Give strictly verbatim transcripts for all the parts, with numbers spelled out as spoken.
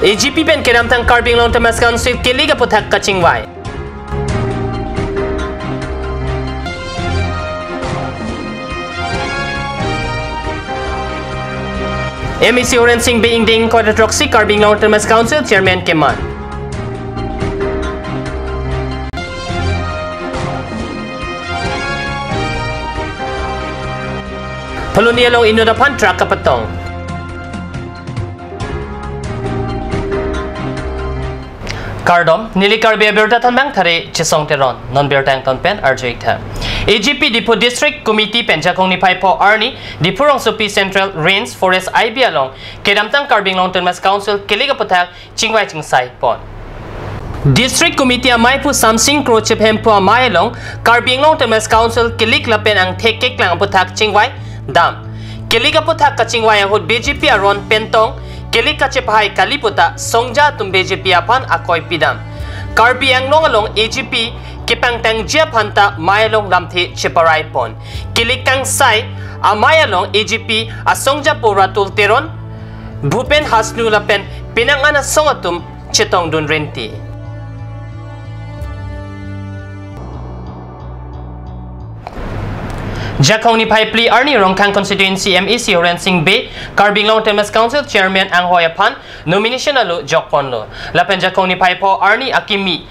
A G P pen kedamtang Karbi Anglong Autonomous Council kilik aputhak kachingvai. M A C Horen Sing Bey ingdeng ingkoi ra throksi Karbi Anglong Autonomous Council Chairman keman. Phuloni along inut aphan truck kapatong. Kardom, neli Karbi Abirta Thanbang Thare Chesong Teron, non birta angton pen arju-ik tha. A G P Diphu District Committee pen Jakong niphai pho arni Diphu rongsopi Central Range Forest I B along kedamtang Karbi Anglong Autonomous Council kilik aputhak chingvai chingsai pon. District Committee amei aphu Samsing Kro chephem aphu amei along Karbi Anglong Autonomous Council kilik lapen angthek keklang aputhak chingvai dam. Kilik aputhak kachingvai ahut B J P aron pen tong kilik kachepahai kali puta songja atum B J P aphan akoi pidam. Karbi Anglong along A G P kepangtangji aphan ta amei along lamthe cheparai pon. Kilik kangsai amei along A G P asongjapo Ratul Teron, Bhupen Hasnu lapen penang an asong atum chetongdun renti. Jakong niphai phli arni Rongkhang Constituency M A C Horen Sing Bey Karbi Anglong Autonomous Council Chairman anghoi aphan nomination alo jokponlo. Lapen Jakong niphai pho arni akimi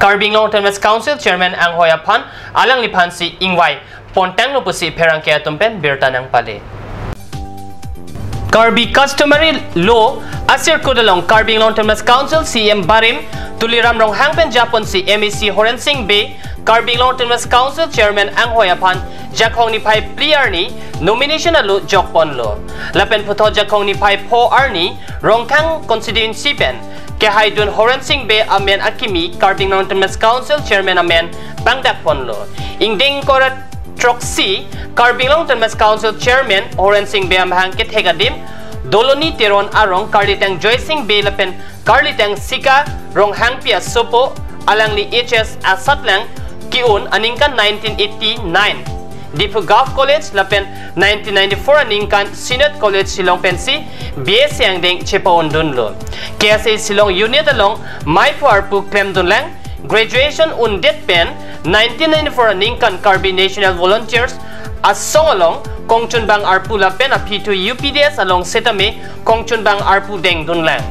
Karbi Anglong Autonomous Council Chairman anghoi aphan alangliphansi ingvai pontanglo pusi pherangke atum pen birta nangpale. Karbi Customary Law asirkut along Karbi Anglong Autonomous Council C E M barim Tuliram Ronghang pen japonsi M A C Horen Sing Bey Karbi Anglong Autonomous Council Chairman anghoi aphan Jakong niphai phli arni nomination alo jokponlo. Lapen puthot Jakong niphai pho arni Rongkhang Constituency pen kehaidun Horen Sing Bey amen akimi Karbi Anglong Autonomous Council Chairman amen pangdakponlo. Ingdeng ingkoi ra throksi Karbi Anglong Autonomous Council Chairman Horen Sing Bey amahang kethek adim Doloni Teron arong karlitang Joy Sing Bey lapen karlitang Sika Ronghangpi asopo alangli H S asatlang ki-un aningkan nineteen eighty-nine Diphu Govt College lapen nineteen ninety-four aningkan Synod College Shillong pensi B A C angdeng chepa-undunlo. K S A Shillong Unit along mei aphu arpu klemdunlang. Graduation undet pen nineteen ninety-four aningkan Karbi National Volunteers asong along kongchunbang arpu lapen aphi thu U P D S along setame kongchunbang arpu dengdunlang.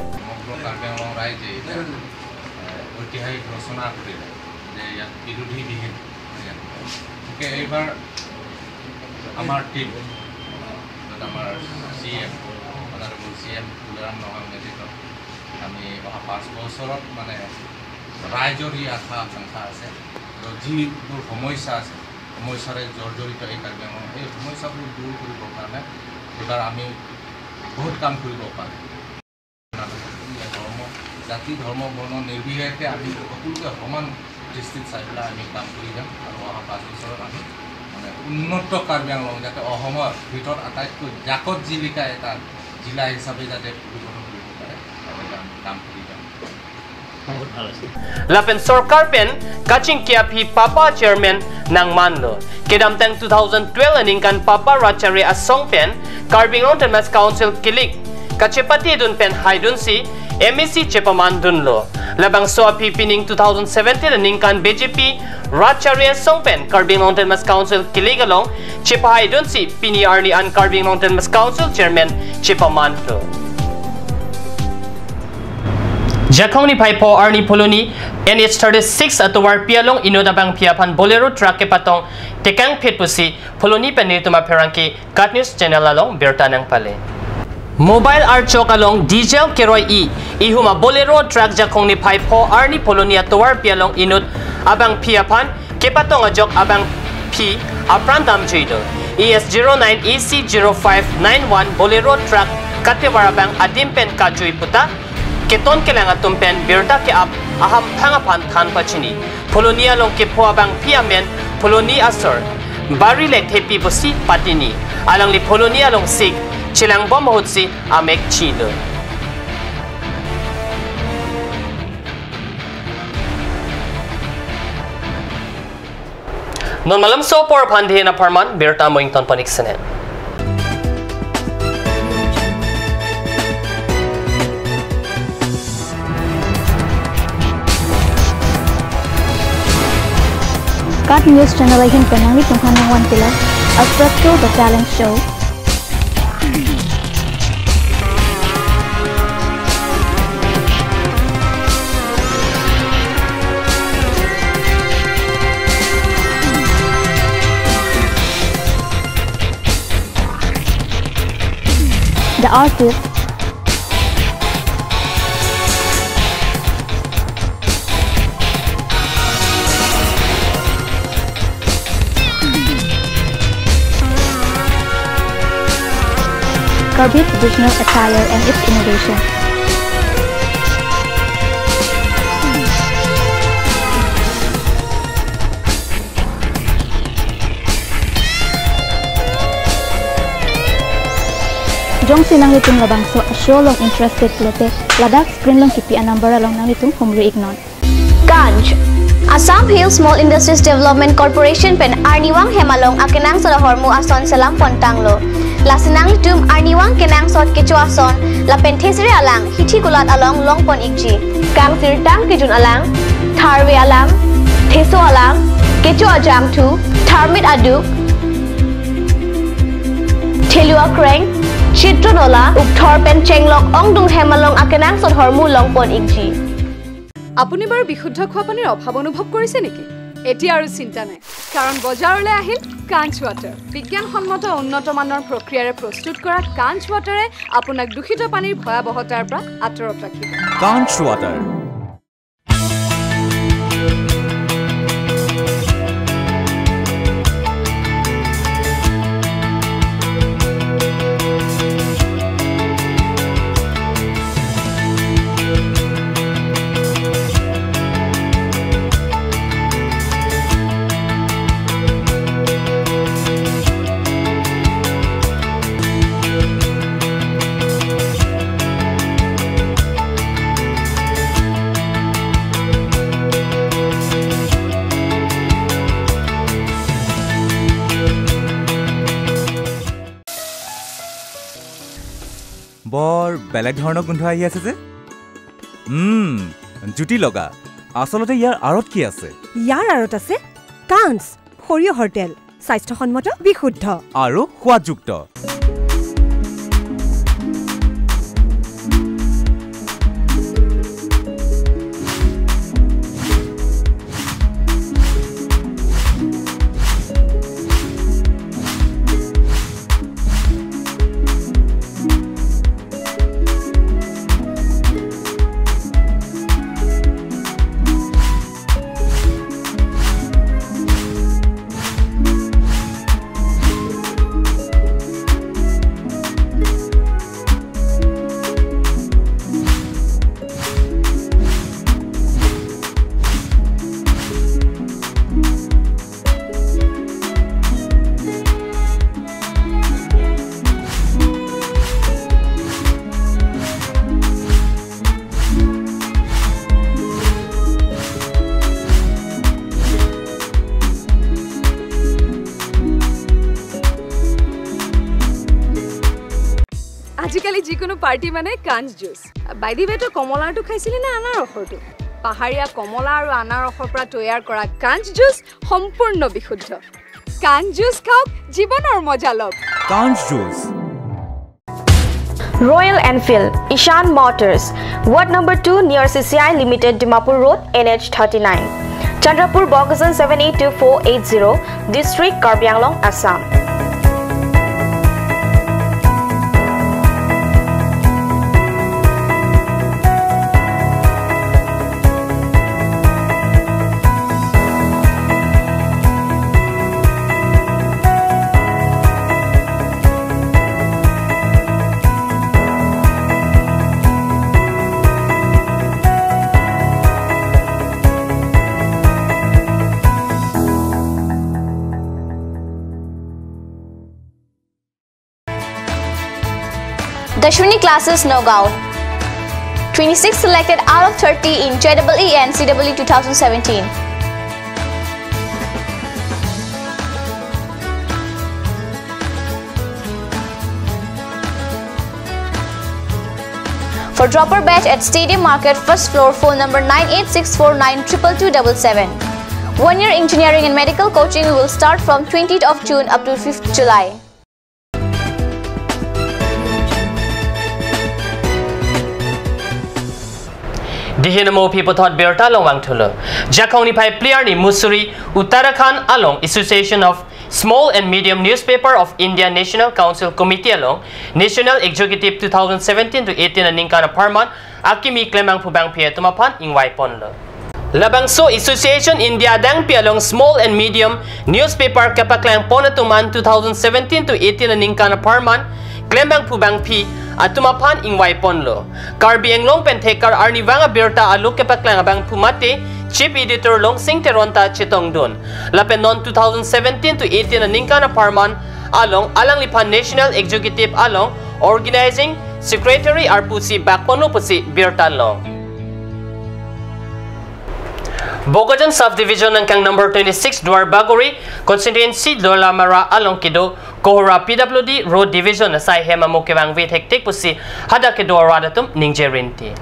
সমগ্ৰ কাৰ্বি আংলং ৰাইজে এতিয়া, এ, ঐতিহাসিক ৰচনা কৰিলে যে ইয়াত বিৰোধী বিহীন, নহয় জানো? গতিকে এইবাৰ আমাৰ টিম, য'ত আমাৰ C M, honourable C M Tuliram Ronghang নেতৃত্বত আমি অহা পাঁচ বছৰত মানে ৰাইজৰ যি আশা আকাংক্ষা আছে, আৰু যিবোৰ সমস্যা আছে, সমস্যাৰে জৰ্জৰিত এই কাৰ্বি আংলং, এই সমস্যাবোৰ দূৰ কৰিবৰ কাৰণে এইবাৰ আমি বহুত কাম কৰিব পাৰোঁ। ধৰ্ম, জাতি, ধৰ্ম, বৰ্ণ নিৰ্বিশেষে আমি সকলোকে সমান দৃষ্টিত চাই পেলাই আমি কাম কৰি যাম আৰু অহা পাঁচ বছৰত আমি মানে উন্নত কাৰ্বি আংলং যাতে অসমৰ ভিতৰত আটাইতকৈ জাকত জিলিকা এটা জিলা হিচাপে যাতে ৰূপায়ণ কৰিব পাৰে, তাকে আমি কাম কৰি যাম। বহুত ভাল আছে। Lapen sorkar pen kachingki aphi Papa Chairman nangmanlo. Kedamtang two thousand twelve aningkan Papa Ratchare asong pen Karbi Anglong Autonomous Council kilik kachepatedun pen haidunsi M A C chepamandunlo. Labangso aphi pining two thousand seventeen aningkan B J P Ratchare asong pen Karbi Anglong Autonomous Council kilik along chepahaidunsi pini arni an Karbi Anglong Autonomous Council Chairman chepamanlo. Jakong niphai pho arni Phuloni N H thirty-six atovarpi along inut abangpi aphan Bolero truck kepatong tekangphit pusi Phuloni pen nelitum apherangke KAT News Channel along birta nangpale. Mobile archok along diesel keroi-i ihum a Bolero truck Jakong niphai pho arni Phuloni atovarpi along inut abangpi aphan kepatong ajok abangpi apran damjuilo. E S zero nine A C zero five nine one Bolero truck katovar abang adim pen kajui puta keton kelang atum pen birta ke-ap ahamphang aphan than pachini. Phuloni along kepho abangpi amen Phuloni asor Bari Lekthepi pusi patini. Alangli Phuloni along sik chelangbom ahutsi amek chilo. Non malomso apor aphan dei apharman birta mo ington panik sene. KAT News Channel ahin pen nanglitum aphan nangvan pilo Alfredo The Talent Show. The Artist. Karbi traditional attire and its innovation. Jongsi nanglitum labangso a-show along interested pulote, ladak screen along kipi a-number along nanglitum humri iknon. KANCH, Assam Hill Small Industries Development Corporation pen arnivang hem along akenangsot ahormu ason selam pon tanglo. Lasi nanglitum arnivang kenangsot kecho ason lapen thesere alang hithi kulat along long pon ikji. Kangsirtang kejun alang, tharve alang, theso alang, kecho ajangthu, tharmit aduk, thelu akreng, chitro nola, ukthor pen chenglok ongdung hem along akenangsot ahormu long pon ikji. আপুনি বাৰু বিশুদ্ধ খোৱা পানীৰ অভাৱ অনুভৱ কৰিছে নেকি? এতিয়া আৰু চিন্তা নাই, কাৰণ বজাৰলৈ আহিল কাঞ্চ ৱাটাৰ। বিজ্ঞানসন্মত উন্নত মানৰ প্ৰক্ৰিয়াৰে প্ৰস্তুত কৰা কাঞ্চ ৱাটাৰে আপোনাক দূষিত পানীৰ ভয়াৱহতাৰ পৰা আঁতৰত ৰাখিব। কাঞ্চ ৱাটাৰ। বৰ বেলেগ ধৰণৰ গোন্ধ আহি আছে যে। উম, জুতি লগা। আচলতে ইয়াৰ আঁৰত কি আছে? ইয়াৰ আঁৰত আছে কাঞ্চ, সৰিয়হৰ তেল, স্বাস্থ্যসন্মত, বিশুদ্ধ। আৰু সোৱাদযুক্ত। আজিকালি যিকোনো পাৰ্টি মানে কাঞ্চ জুচ। বাই দি ৱে, তই কমলাৰটো খাইছিলি নে আনাৰসৰটো? পাহাৰীয়া কমলা আৰু আনাৰসৰ পৰা তৈয়াৰ কৰা কাঞ্চ জুচ সম্পূৰ্ণ বিশুদ্ধ। কাঞ্চ জুচ খাওক, জীৱনৰ মজা লওক। কাঞ্চ juice. Royal Enfield, Ishan Motors, Ward number two near C C I Limited, Dimapur Road, N H thirty-nine, Chandrapur, Bokajan seven eight two four eight zero, District, Karbi Anglong, Assam. Dashwini Classes, Nagaon. Twenty-six selected out of thirty in J E E and C E E two thousand seventeen. For dropper batch at Stadium Market, first floor, phone number nine eight six four nine triple two double seven. One year engineering and medical coaching will start from twentieth of June up to fifth July. Dihin amo aphi puthot birta along vangthulo. Jakhong niphai phli arni Mussoorie, Uttarakhand along Association of Small and Medium Newspaper of India National Council Committee along National Executive two thousand seventeen to eighteen aningkan apharman akimi klembangphu bangphi atum aphan ingvaiponlo. Labangso Association India adangpi along small and medium newspaper kepaklangpon atum an two thousand seventeen to eighteen aningkan apharman klembangphu bangphi atum aphan ingvaiponlo. Karbi Anglong pen thekar arnivang abirta alo kepaklang abangphu mate Chief Editor Longsing Teron ta chetongdun. Lapen non two thousand seventeen to eighteen aningkan apharman along alangliphan National Executive along Organizing Secretary arpusi bakponlo pusi birta long. Bokajan Subdivision angkang number twenty-six Duar Bagori constituency Dolamara along kedo Kohora P W D Road Division asai hem amo kevangve thektik pusi hadak kedo arat atum ningje rinti.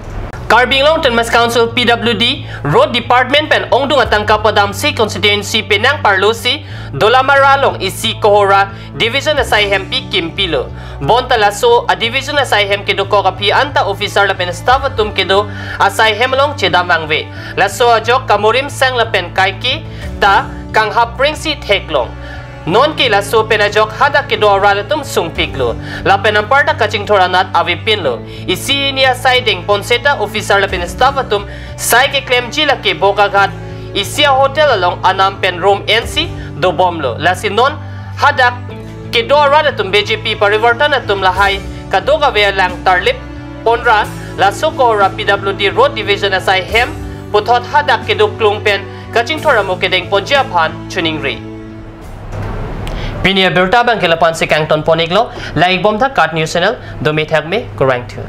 Karbi Anglong Autonomous Council P W D Road Department pen ongdung atangka padamsi constituency penang parlosi Dolamara along isi Kohora Division asai hempi kimpilo. Bonta laso a division asai hem kedokok aphi anta officer lapen staff atum kedo asai hem along chedam vangve. Laso ajok kamorim sang lapen kaike ta kanghap prengsi theklong. Nonke laso pen ajok hadak kedo arat atum sungpiklo. Lapen anparta kachingthur anat avepinlo. Isi hini asai dengpon seta officer lapen staff atum sai keklemji lake Bokaghat isi a hotel along anam pen room ensi dobomlo. Lasi non hadak kedo arat atum B J P parivartan atum lahai kadokave alang tarlip ponra laso Kohora P W D Road Division asai hem puthot hadak kedo klung pen kachingthur amo kedengponji aphan choningri. Pini abirta abangke lapu-ansi kangtonpon-iklo, langdunbom tha KAT News Channel, dome thakme, kurvangthu.